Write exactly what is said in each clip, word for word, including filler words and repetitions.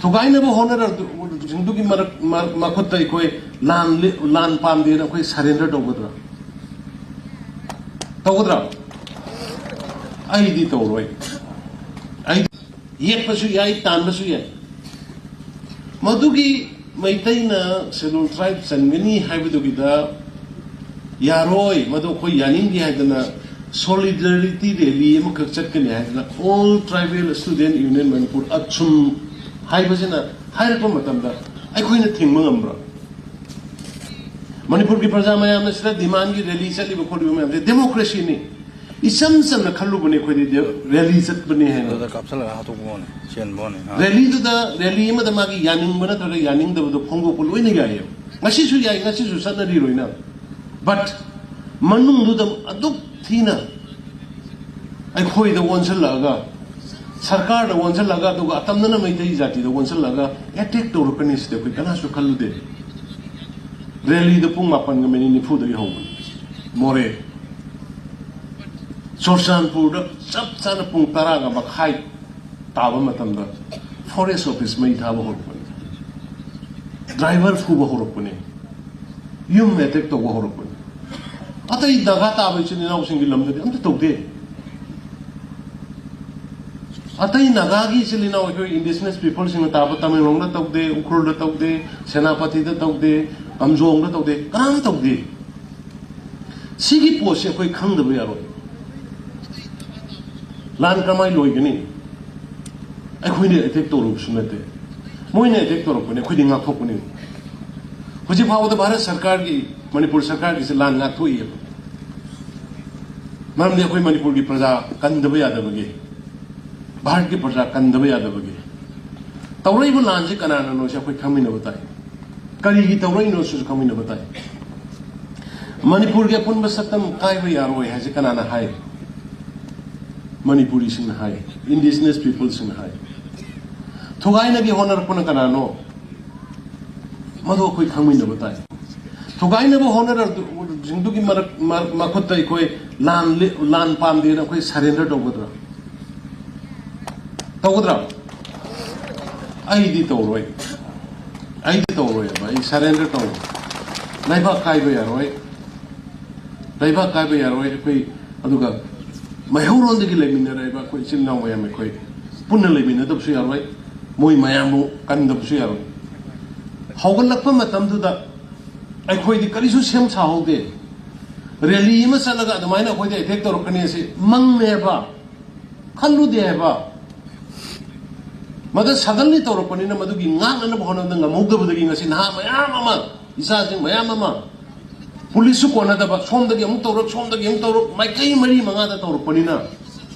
ꯊꯨꯒꯥꯏꯅꯕ ꯍꯣꯠꯅꯔꯛꯄꯁꯤꯡꯗꯨꯒꯤ ꯃꯔꯛ ꯃ- ꯃꯈꯨꯠꯇ ꯑꯩꯈꯣꯏ ꯂꯥꯟ ꯂꯤ- ꯂꯥꯟ ꯄꯥꯝꯗꯦꯅ ꯑꯩꯈꯣꯏ ꯁꯔꯦꯟꯗꯔ ꯇꯧꯒꯗ꯭ꯔꯥ? ꯇꯧꯒꯗ꯭ꯔꯥ? ꯑꯩꯗꯤ ꯇꯧꯔꯣꯏ꯫ ꯑꯩ ꯌꯦꯠꯄꯁꯨ ꯌꯥꯏ, ꯇꯥꯟꯕꯁꯨ ꯌꯥꯏ꯫ ꯃꯗꯨꯒꯤ ꯃꯩꯇꯩꯅ ꯁꯦꯗꯨꯜ ꯇ꯭ꯔꯥꯏꯕ ꯆꯟꯒꯅꯤ ꯍꯥꯏꯕꯗꯨꯒꯤꯗ ꯌꯥꯔꯣꯏ, ꯃꯗꯨ ꯑꯩꯈꯣꯏ ꯌꯥꯅꯤꯡꯗꯦ ꯍꯥꯏꯗꯅ solidarity rally ꯑꯃꯈꯛ ꯆꯠꯀꯅꯤ ꯍꯥꯏꯗꯅ All Tribal Student Union Manipur, ꯑꯆꯨꯝ ꯍꯥꯏꯕꯁꯤꯅ ꯍꯥꯏꯔꯛꯄ ꯃꯇꯝꯗ ꯑꯩꯈꯣꯏꯅ ꯊꯤꯡꯕ ꯉꯝꯕ꯭ꯔꯥ? ꯃꯅꯤꯄꯨꯔꯒꯤ ꯄ꯭ꯔꯖꯥ ꯃꯌꯥꯝꯅ ꯁꯤꯗ ꯗꯤꯃꯥꯟꯒꯤ ꯔꯦꯂꯤ ꯆꯠꯂꯤꯕ ꯈꯣꯠꯂꯤꯕ ꯃꯌꯥꯝꯁꯦ ꯗꯦꯃꯣꯀ꯭ꯔꯦꯁꯤꯅꯤ꯫ ꯏꯆꯝ ꯆꯝꯅ ꯈꯜꯂꯨꯕꯅꯦ ꯑꯩꯈꯣꯏꯗꯤ ꯗꯦ- ꯔꯦꯂꯤ ꯆꯠꯄꯅꯦ ꯍꯥꯏꯅ꯫ ꯑꯗꯨꯗ ꯀꯥꯞꯁꯤꯜꯂꯒ ꯍꯥꯠꯇꯣꯛꯄ ꯋꯥꯅꯤ, ꯆꯦꯟꯕ ꯋꯥꯅꯤ꯫ ꯍꯥ? ꯔꯦꯂꯤꯗꯨꯗ, ꯔꯦꯂꯤ ꯑꯃꯗ ꯃꯥꯒꯤ ꯌꯥꯅꯤꯡꯕ ꯅꯠꯇ꯭ꯔꯒ ꯌꯥꯅꯤꯡꯗꯕꯗꯣ ꯐꯣꯡꯗꯣꯛꯄ ꯂꯣꯏꯅ ꯌꯥꯏꯌꯦꯕ꯫ ꯉꯁꯤꯁꯨ ꯌꯥꯏ, ꯉꯁꯤꯁꯨ ꯆꯠꯅꯔꯤ ꯂꯣꯏꯅ꯫ But ꯃꯅꯨꯡꯗꯨꯗ ꯑꯗꯨꯛ ꯊꯤꯅ ꯑꯩꯈꯣꯏꯗ ꯑꯣꯟꯁꯤꯜꯂꯛꯑꯒ, ꯁꯔꯀꯥꯔꯗ ꯑꯣꯟꯁꯤꯜꯂꯛꯑꯒ, ꯑꯗꯨꯒ ꯑꯇꯝꯅꯅ ꯃꯩꯇꯩ ꯖꯥꯇꯤꯗ ꯑꯣꯟꯁꯤꯜꯂꯛꯑꯒ ꯑꯦꯇꯦꯛ ꯇꯧꯔꯛꯀꯅꯤ ꯁꯤꯗꯤ ꯑꯩꯈꯣꯏ ꯀꯅꯥꯁꯨ ꯈꯜꯂꯨꯗꯦ꯫ ꯔꯦꯂꯤꯗ ꯄꯨꯡ ꯃꯥꯄꯟꯒ ꯃꯤꯅꯤꯠ ꯅꯤꯐꯨꯗꯒꯤ ꯍꯧꯕꯅꯤ꯫ ꯃꯣꯔꯦ, ꯆꯨꯔꯆꯥꯟꯄꯨꯔꯗ ꯆꯞ ꯆꯥꯅ ꯄꯨꯡ ꯇꯔꯥꯒ ꯃꯈꯥꯏ ꯇꯥꯕ ꯃꯇꯝꯗ ꯐꯣꯔꯦꯁ ꯑꯣꯐꯤꯁ ꯃꯩ ꯊꯥꯕ ꯍꯧꯔꯛꯄꯅꯤ, ꯗ꯭ꯔꯥꯏꯚꯔ ꯐꯨꯕ ꯍꯧꯔꯛꯄꯅꯤ, ꯌꯨꯝ ꯑꯦꯇꯦꯛ ꯇꯧꯕ ꯍꯧꯔꯛꯄꯅꯤ꯫ ꯑꯇꯩ ꯅꯥꯒꯥ ꯇꯥꯕ ꯏꯆꯤꯜ ꯏꯅꯥꯎꯁꯤꯡꯒꯤ ꯂꯝꯗꯗꯤ ꯑꯝꯇ ꯇꯧꯗꯦ꯫ ꯑꯇꯩ ꯅꯥꯒꯥꯒꯤ ꯏꯆꯤꯜ ꯏꯅꯥꯎ, ꯑꯩꯈꯣꯏ indigenous peopleꯁꯤꯡꯅ ꯇꯥꯕ ꯇꯃꯦꯡꯂꯣꯡꯗ ꯇꯧꯗꯦ, ꯎꯈ꯭ꯔꯨꯜꯗ ꯇꯧꯗꯦ, ꯁꯦꯅꯥꯄꯇꯤꯗ ꯇꯧꯗꯦ, ꯀꯥꯝꯖꯣꯡꯗ ꯇꯧꯗꯦ, ꯀꯅꯥꯝ ꯇꯧꯗꯦ꯫ ꯁꯤꯒꯤ ꯄꯣꯠꯁꯦ ꯑꯩꯈꯣꯏ ꯈꯪꯗꯕ ꯌꯥꯔꯣꯏ꯫ ꯂꯥꯟ ꯀꯃꯥꯏꯅ ꯂꯣꯏꯒꯅꯤ? ꯑꯩꯈꯣꯏꯅ ꯑꯦꯇꯦꯛ ꯇꯧꯔꯨꯕꯁꯨ ꯅꯠꯇꯦ, ꯃꯣꯏꯅ ꯑꯦꯇꯦꯛ ꯇꯧꯔꯛꯄꯅꯦ, ꯑꯩꯈꯣꯏꯗꯤ ꯉꯥꯛꯊꯣꯛꯄꯅꯤ꯫ ꯍꯧꯖꯤꯛ ꯐꯥꯎꯕꯗ ꯚꯥꯔꯠ ꯁꯔꯀꯥꯔꯒꯤ, ꯃꯅꯤꯄꯨꯔ ꯁꯔꯀꯥꯔꯒꯤꯁꯦ ꯂꯥꯟ ꯉꯥꯛꯊꯣꯛꯏꯑꯕ꯫ ꯃꯔꯝꯗꯤ ꯑꯩꯈꯣꯏ ꯃꯅꯤꯄꯨꯔꯒꯤ ꯄ꯭ꯔꯖꯥ ꯀꯟꯗꯕ ꯌꯥꯗꯕꯒꯤ, ꯚꯥꯔꯠꯀꯤ ꯄ꯭ꯔꯖꯥ ꯀꯟꯗꯕ ꯌꯥꯗꯕꯒꯤ꯫ ꯇꯧꯔꯛꯏꯕ ꯂꯥꯟꯁꯦ ꯀꯅꯥꯅꯅꯣꯁꯦ ꯑꯩꯈꯣꯏ ꯈꯪꯃꯤꯟꯅꯕ ꯇꯥꯏ꯫ ꯀꯔꯤꯒꯤ ꯇꯧꯔꯛꯏꯅꯣ ꯁꯤꯁꯨ ꯈꯪꯃꯤꯟꯅꯕ ꯇꯥꯏ꯫ ꯃꯅꯤꯄꯨꯔꯒꯤ ꯑꯄꯨꯟꯕ ꯁꯛꯇꯝ ꯀꯥꯏꯕ ꯌꯥꯔꯣꯏ ꯍꯥꯏꯁꯦ ꯀꯅꯥꯅ ꯍꯥꯏ? ꯃꯅꯤꯄꯨꯔꯤꯁꯤꯡꯅ ꯍꯥꯏ, indigenous peopleꯁꯤꯡꯅ ꯍꯥꯏ꯫ ꯊꯨꯒꯥꯏꯅꯒꯦ ꯍꯣꯠꯅꯔꯛꯄꯅ ꯀꯅꯥꯅꯣ? ꯃꯗꯨ ꯑꯩꯈꯣꯏ ꯈꯪꯃꯤꯟꯅꯕ ꯇꯥꯏ꯫ ꯊꯨꯒꯥꯏꯅꯕ ꯍꯣꯠꯅꯔꯛꯄꯁꯤꯡꯗꯨꯒꯤ ꯃꯔꯛ ꯃ- ꯃꯈꯨꯠꯇ ꯑꯩꯈꯣꯏ ꯂꯥꯟ ꯂꯤ- ꯂꯥꯟ ꯄꯥꯝꯗꯦꯅ ꯑꯩꯈꯣꯏ ꯁꯔꯦꯟꯗꯔ ꯇꯧꯒꯗ꯭ꯔꯥ? ꯇꯧꯒꯗ꯭ꯔꯥ? ꯑꯩꯗꯤ ꯇꯧꯔꯣꯏ, ꯑꯩꯗꯤ ꯇꯧꯔꯣꯏꯕ, ꯑꯩ ꯁꯔꯦꯟꯗꯔ ꯇꯧꯔꯣꯏ꯫ ꯂꯩꯕꯥꯛ ꯀꯥꯏꯕ ꯌꯥꯔꯣꯏ, ꯂꯩꯕꯥꯛ ꯀꯥꯏꯕ ꯌꯥꯔꯣꯏ ꯑꯩꯈꯣꯏ꯫ ꯑꯗꯨꯒ ꯃꯩꯍꯧꯔꯣꯟꯗꯒꯤ ꯂꯩꯃꯤꯟꯅꯔꯛꯏꯕ ꯑꯩꯈꯣꯏ ꯏꯆꯤꯜ ꯏꯅꯥꯎ ꯃꯌꯥꯝ ꯑꯩꯈꯣꯏ ꯄꯨꯟꯅ ꯂꯩꯃꯤꯟꯅꯗꯕꯁꯨ ꯌꯥꯔꯣꯏ, ꯃꯣꯏ ꯃꯌꯥꯝꯕꯨ ꯀꯟꯗꯕꯁꯨ ꯌꯥꯔꯣꯏ꯫ ꯍꯧꯒꯠꯂꯛꯄ ꯃꯇꯝꯗꯨꯗ ꯑꯩꯈꯣꯏꯗꯤ ꯀꯔꯤꯁꯨ ꯁꯦꯝ ꯁꯥꯍꯧꯗꯦ꯫ ꯔꯦꯂꯤ ꯑꯃ ꯆꯠꯂꯒ ꯑꯗꯨꯃꯥꯏꯅ ꯑꯩꯈꯣꯏꯗ ꯑꯦꯇꯦꯛ ꯇꯧꯔꯛꯀꯅꯤ ꯑꯁꯤ ꯃꯪꯅꯦꯕ, ꯈꯜꯂꯨꯗꯦ ꯍꯥꯏꯕ꯫ ꯃꯗꯨ ꯁꯗꯟꯂꯤ ꯇꯧꯔꯛꯄꯅꯤꯅ ꯃꯗꯨꯒꯤ ꯉꯥꯛꯅꯅꯕ ꯍꯣꯠꯅꯕꯗ ꯉꯝꯍꯧꯗꯕꯗꯒꯤ ꯉꯁꯤ ꯅꯍꯥ ꯃꯌꯥꯝ ꯑꯃ, ꯏꯆꯥꯁꯤꯡ ꯃꯌꯥꯝ ꯑꯃ, ꯄꯨꯂꯤꯁꯁꯨ ꯀꯣꯟꯅꯗꯕ, ꯁꯣꯝꯗꯒꯤ ꯑꯃꯨꯛ ꯇꯧꯔꯛ, ꯁꯣꯝꯗꯒꯤ ꯑꯃꯨꯛ ꯇꯧꯔꯛ, ꯃꯥꯏꯀꯩ ꯃꯔꯤ ꯃꯉꯥꯗ ꯇꯧꯔꯛꯄꯅꯤꯅ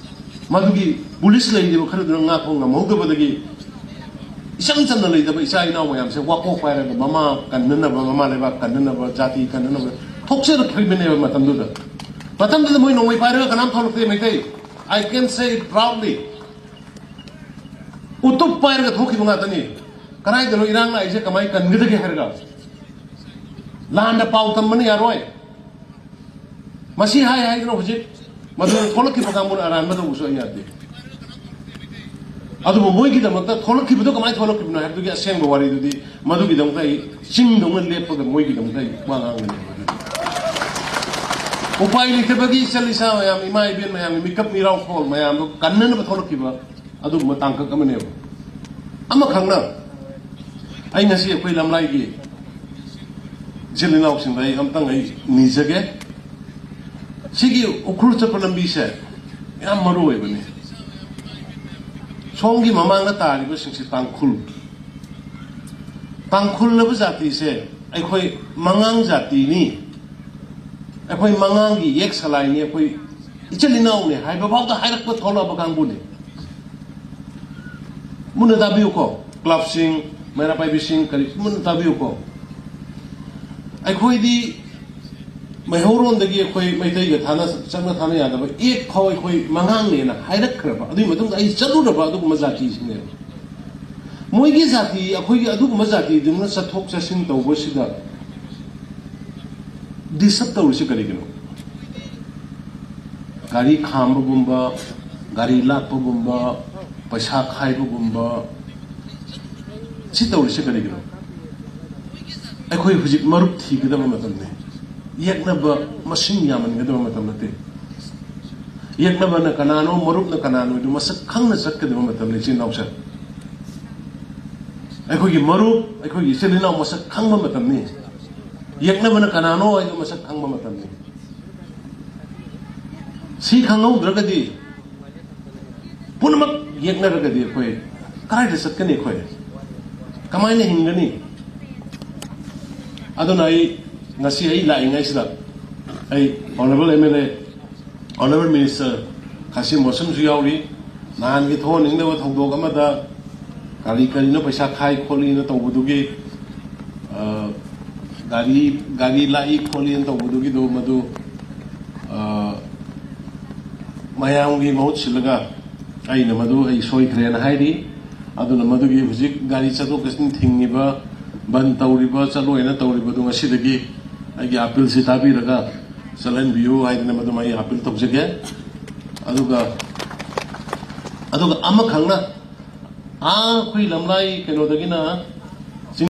ꯃꯗꯨꯒꯤ ꯄꯨꯂꯤꯁ ꯂꯩꯔꯤꯕ ꯈꯔꯗꯨꯅ ꯉꯥꯛꯄ ꯉꯝꯍꯧꯗꯕꯗꯒꯤ ꯏꯆꯝ ꯆꯝꯅ ꯂꯩꯇꯕ ꯏꯆꯥ ꯏꯅꯥꯎ ꯃꯌꯥꯝꯁꯦ ꯋꯥꯀꯣꯛ ꯄꯥꯏꯔꯒ ꯃꯃꯥ ꯀꯟꯅꯅꯕ, ꯃꯃꯥ ꯂꯩꯕꯥꯛ ꯀꯟꯅꯅꯕ, ꯖꯥꯇꯤ ꯀꯟꯅꯅꯕ ꯊꯣꯛꯆꯔꯛꯈꯤꯕꯅꯦꯕ ꯃꯇꯝꯗꯨꯗ꯫ ꯃꯇꯝꯗꯨꯗ ꯃꯣꯏ ꯅꯣꯡꯃꯩ ꯄꯥꯏꯔꯒ ꯀꯅꯥꯝ ꯊꯣꯛꯂꯛꯇꯦ Meitei. I can say it proudly. ꯎꯇꯨꯞ ꯄꯥꯏꯔꯒ ꯊꯣꯛꯈꯤꯕ ꯉꯥꯛꯇꯅꯤ꯫ ꯀꯗꯥꯏꯗꯅꯣ ꯏꯔꯥꯡ ꯂꯥꯛꯏꯁꯦ, ꯀꯃꯥꯏꯅ ꯀꯟꯒꯗꯒꯦ ꯍꯥꯏꯔꯒ? ꯂꯥꯟꯗ ꯄꯥꯎ ꯇꯝꯕꯅ ꯌꯥꯔꯣꯏ꯫ ꯃꯁꯤ ꯍꯥꯏ ꯍꯥꯏꯗꯅ ꯍꯧꯖꯤꯛ ꯃꯗꯨꯗ ꯊꯣꯛꯂꯛꯈꯤꯕ ꯀꯥꯡꯕꯨꯅ ꯑꯔꯥꯟꯕ ꯇꯧꯕꯁꯨ ꯑꯩ ꯌꯥꯗꯦ꯫ ꯑꯗꯨꯕꯨ ꯃꯣꯏꯒꯤꯗꯃꯛꯇ ꯊꯣꯛꯂꯛꯈꯤꯕꯗꯣ ꯀꯃꯥꯏꯅ ꯊꯣꯛꯂꯛꯈꯤꯕꯅꯣ ꯍꯥꯏꯕꯗꯨꯒꯤ ꯑꯁꯦꯡꯕ ꯋꯥꯔꯤꯗꯨꯗꯤ ꯃꯗꯨꯒꯤꯗꯃꯛꯇ ꯑꯩ ꯆꯤꯡꯗꯧꯅ ꯂꯦꯞꯄꯒ ꯃꯣꯏꯒꯤꯗꯃꯛꯇ ꯑꯩ ꯋꯥ ꯉꯥꯡꯒꯅꯤ꯫ ꯎꯄꯥꯏ ꯂꯩꯇꯕꯒꯤ ꯏꯆꯜ ꯏꯆꯥ ꯃꯌꯥꯝ, ꯏꯃꯥ ꯏꯕꯦꯟ ꯃꯌꯥꯝꯒꯤ ꯃꯤꯀꯞ ꯃꯤꯔꯥꯎ ꯈꯣꯜ ꯃꯌꯥꯝꯗꯣ ꯀꯟꯅꯅꯕ ꯊꯣꯛꯂꯛꯈꯤꯕ ꯑꯗꯨꯒꯨꯝꯕ ꯇꯥꯡꯀꯛ ꯑꯃꯅꯦꯕ꯫ ꯑꯃꯈꯛꯅ ꯑꯩ ꯉꯁꯤ ꯑꯩꯈꯣꯏ ꯂꯝꯂꯥꯏꯒꯤ ꯏꯆꯤꯜ ꯏꯅꯥꯎꯁꯤꯡꯗ ꯑꯩ ꯑꯝꯇꯪ ꯑꯩ ꯅꯤꯖꯒꯦ꯫ ꯁꯤꯒꯤ ꯎꯈ꯭ꯔꯨꯜ ꯆꯠꯄ ꯂꯝꯕꯤꯁꯦ ꯌꯥꯝ ꯃꯔꯨ ꯑꯣꯏꯕꯅꯤ꯫ ꯁꯣꯝꯒꯤ ꯃꯃꯥꯡꯗ ꯇꯥꯔꯤꯕꯁꯤꯡꯁꯦ ꯇꯥꯡꯈꯨꯜ꯫ ꯇꯥꯡꯈꯨꯜꯂꯕ ꯖꯥꯇꯤꯁꯦ ꯑꯩꯈꯣꯏ ꯃꯉꯥꯡ ꯖꯥꯇꯤꯅꯤ, ꯑꯩꯈꯣꯏ ꯃꯉꯥꯡꯒꯤ ꯌꯦꯛ ꯁꯂꯥꯏꯅꯤ, ꯑꯩꯈꯣꯏ ꯏꯆꯤꯜ ꯏꯅꯥꯎꯅꯤ ꯍꯥꯏꯕ ꯐꯥꯎꯗ ꯍꯥꯏꯔꯛꯄ ꯊꯣꯛꯂꯛꯑꯕ ꯀꯥꯡꯕꯨꯅꯤ꯫ ꯃꯨꯟꯅ ꯇꯥꯕꯤꯌꯨꯀꯣ, ꯀ꯭ꯂꯕꯁꯤꯡ, ꯃꯩꯔꯥ ꯄꯥꯏꯕꯤꯁꯤꯡ, ꯀꯔꯤ, ꯃꯨꯟꯅ ꯇꯥꯕꯤꯌꯨꯀꯣ꯫ ꯑꯩꯈꯣꯏꯗꯤ ꯃꯩꯍꯧꯔꯣꯟꯗꯒꯤ ꯑꯩꯈꯣꯏ ꯃꯩꯇꯩꯒ ꯊꯥꯅ, ꯆꯠꯅ ꯊꯥꯅ ꯌꯥꯗꯕ ꯑꯦꯛ ꯐꯥꯎ ꯑꯩꯈꯣꯏ ꯃꯉꯥꯡꯅꯦꯅ ꯍꯥꯏꯔꯛꯈ꯭ꯔꯕ, ꯑꯗꯨꯒꯤ ꯃꯇꯨꯡꯗ ꯑꯩ ꯆꯠꯂꯨꯔꯕ ꯑꯗꯨꯒꯨꯝꯕ ꯖꯥꯇꯤꯁꯤꯡꯅꯦꯕ꯫ ꯃꯣꯏꯒꯤ ꯖꯥꯇꯤ, ꯑꯩꯈꯣꯏꯒꯤ ꯑꯗꯨꯒꯨꯝꯕ ꯖꯥꯇꯤꯗꯨꯅ ꯆꯠꯊꯣꯛ ꯆꯠꯁꯤꯟ ꯇꯧꯕꯁꯤꯗ ꯗꯤꯁꯇꯔꯕ ꯇꯧꯔꯤꯁꯤ ꯀꯔꯤꯒꯤꯅꯣ? ꯒꯥꯔꯤ ꯈꯥꯝꯕꯒꯨꯝꯕ, ꯒꯥꯔꯤ ꯂꯥꯛꯄꯒꯨꯝꯕ, ꯄꯩꯁꯥ ꯈꯥꯏꯕꯒꯨꯝꯕ, ꯁꯤ ꯇꯧꯔꯤꯁꯤ ꯀꯔꯤꯒꯤꯅꯣ? ꯑꯩꯈꯣꯏ ꯍꯧꯖꯤꯛ ꯃꯔꯨꯞ ꯊꯤꯒꯗꯕ ꯃꯇꯝꯅꯤ꯫ ꯌꯦꯛꯅꯕ ꯃꯁꯤꯡ ꯌꯥꯝꯍꯟꯒꯗꯕ ꯃꯇꯝ ꯅꯠꯇꯦ꯫ ꯌꯦꯛꯅꯕꯅ ꯀꯅꯥꯅꯣ, ꯃꯔꯨꯞꯅ ꯀꯅꯥꯅꯣ ꯍꯥꯏꯗꯨ ꯃꯁꯛ ꯈꯪꯅ ꯆꯠꯀꯗꯕ ꯃꯇꯝꯅꯤ, ꯏꯆꯤꯟ ꯏꯅꯥꯎꯁꯦ꯫ ꯑꯩꯈꯣꯏꯒꯤ ꯃꯔꯨꯞ, ꯑꯩꯈꯣꯏꯒꯤ ꯏꯆꯤꯟ ꯏꯅꯥꯎ ꯃꯁꯛ ꯈꯪꯕ ꯃꯇꯝꯅꯤ꯫ ꯌꯦꯛꯅꯕꯅ ꯀꯅꯥꯅꯣ ꯍꯥꯏꯗꯨ ꯃꯁꯛ ꯈꯪꯕ ꯃꯇꯝꯅꯤ꯫ ꯁꯤ ꯈꯪꯍꯧꯗ꯭ꯔꯒꯗꯤ, ꯄꯨꯝꯅꯃꯛ ꯌꯦꯛꯅꯔꯒꯗꯤ ꯑꯩꯈꯣꯏ ꯀꯗꯥꯏꯗ ꯆꯠꯀꯅꯤ? ꯑꯩꯈꯣꯏ ꯀꯃꯥꯏꯅ ꯍꯤꯡꯒꯅꯤ? ꯑꯗꯨꯅ ꯑꯩ ꯉꯁꯤ ꯑꯩ ꯂꯥꯛꯏꯉꯩꯁꯤꯗ ꯑꯩ Honourable M L A, Honourable Minister ꯈꯥꯁꯤꯝ ꯃꯣꯁꯝꯁꯨ ꯌꯥꯎꯔꯤ꯫ ꯅꯍꯥꯟꯒꯤ ꯊꯣꯛꯍꯟꯅꯤꯡꯗꯕ ꯊꯧꯗꯣꯛ ꯑꯃꯗ ꯀꯔꯤ ꯀꯔꯤꯅꯣ ꯄꯩꯁꯥ ꯈꯥꯏ ꯈꯣꯠꯂꯤꯅ ꯇꯧꯕꯗꯨꯒꯤ, ꯑ, ꯒꯥꯔꯤ, ꯒꯥꯔꯤ ꯂꯥꯛꯏ ꯈꯣꯠꯂꯤꯅ ꯇꯧꯕꯗꯨꯒꯤꯗꯣ ꯃꯗꯨ, ꯑ, ꯃꯌꯥꯝꯒꯤ ꯃꯍꯨꯠ ꯁꯤꯜꯂꯒ ꯑꯩꯅ ꯃꯗꯨ ꯑꯩ ꯁꯣꯏꯈ꯭ꯔꯦꯅ ꯍꯥꯏꯔꯤ꯫ ꯑꯗꯨꯅ ꯃꯗꯨꯒꯤ ꯍꯧꯖꯤꯛ ꯒꯥꯔꯤ ꯆꯠꯊꯣꯛ ꯆꯠꯁꯤꯟ ꯊꯤꯡꯉꯤꯕ, ꯕꯟ ꯇꯧꯔꯤꯕ, ꯆꯠꯂꯣꯏꯅ ꯇꯧꯔꯤꯕꯗꯨ ꯉꯁꯤꯗꯒꯤ ꯑꯩꯒꯤ appealꯁꯤ ꯇꯥꯕꯤꯔꯒ ꯆꯠꯍꯟꯕꯤꯌꯨ ꯍꯥꯏꯗꯅ ꯃꯗꯨꯃ ꯑꯩ appeal ꯇꯧꯖꯒꯦ꯫ ꯑꯗꯨꯒ, ꯑꯗꯨꯒ ꯑꯃꯈꯛꯅ, ꯑꯥ, ꯑꯩꯈꯣꯏ ꯂꯝꯂꯥꯏ ꯀꯩꯅꯣꯗꯒꯤꯅ